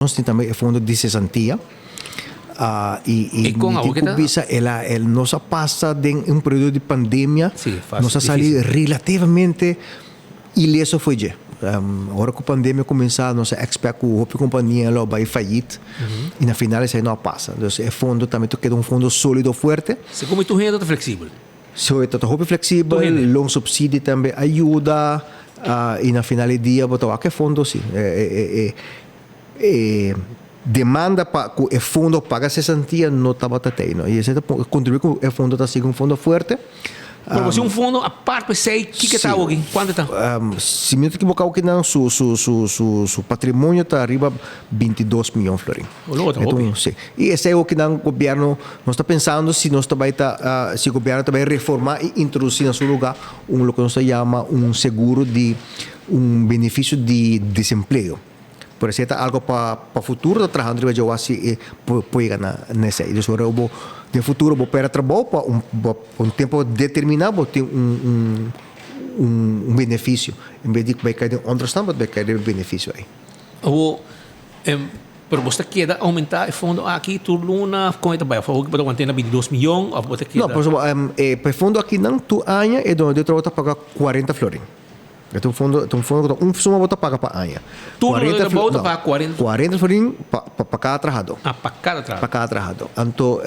Nos tin tambe e fondo di sesantia y E con mi awor tin ke cu ta? bisa el a el nos a pasa den un periodo di pandemia, Sí, fácil, nos a sali difícil. relativamente ileso fo'i dje. Ora cu pandemia cuminsa nos a expect cu hopi compania lo bay fayit y na final esey no a pasa. Dus e fondo tambe ta keda un fondo solido fuerte. Segun mi tur hende ta flexibel. So e ta hopi Tur flexibel, hende. loon subsidie tambe a yuda y na final di dia bo ta wak e fondo si. E E demanda pa ku e fondo paga sesantia no tabata tei no. I esei ta kontribuí ku e fondo ta sigui un fondo fuerte. Pero bo si un fondo apart pa esei, kiko ta awoki? Kuantu ta? Si mi no ta ekiboká awoki nan su su su su su patrimonio ta riba 22 mion florin. Oh lo ta hopi. Si. I esei awoki nan gobièrnu nos ta pensando si nos ta bai ta si gobièrnu ta bai reformá i introdusí na su lugá un loke nos ta yama un seguro di un benefisio di desempleo. Por esei ta algo pa pa futuro ta trahando riba dje si e por por yega na na esei. Dus ora bo den futuro bo perde trabou pa un pa un tempo determiná bo tin un un un un benefisio. En bes di bai kai den onderstand bo ta bai kai den benefisio ei. Awor pero bo ta keda oumentá e fondo aki tur luna of kon e ta bai? Of awor bo ta want'é na 22 miyon of bo ta keda? No, pasobra e pa e fondo akinan tur aña e donadó di trabou ta paga 40 florin. E ta un fondo, e ta un fondo ku ta un suma bo ta paga pa aña. Tur lo di trabou ta paga 40? 40 florin pa pa kada trahadó. Ah, pa kada trahadó. Pa kada trahadó. Anto,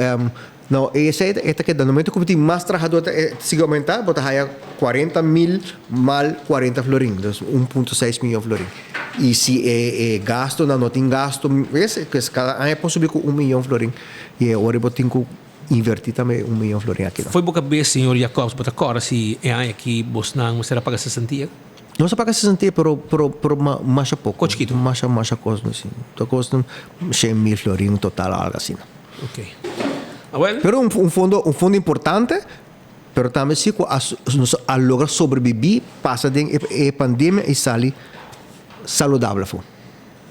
no, esei e ta keda, na momento ku bo tin mas trahadó ta e ta sigui oumentá, bo ta haya 40 mil mal 40 florin, dus 1.6 miyon florin. I si e e gastonan no tin gasto, ves, kada aña por subi ku un miyon florin i e ora bo tin ku Inverti tambe un miyon florin aki no. Fo'i bo kabes, señor Jacobs, bo ta kòrda si e aña aki bosnan mester a paga sesantia? Nos a paga sesantia, pero, pero, pero ma, masha poko. Ko chikitu? Masha, masha kos, si. Ta kos 100 mil florin total, algo asina. Ok. Awel. Pero un, un fondo, un fondo importante, pero tambe si ku a, nos a logra sobrevivi, pasa den e, e pandemia i sali saludabel afó.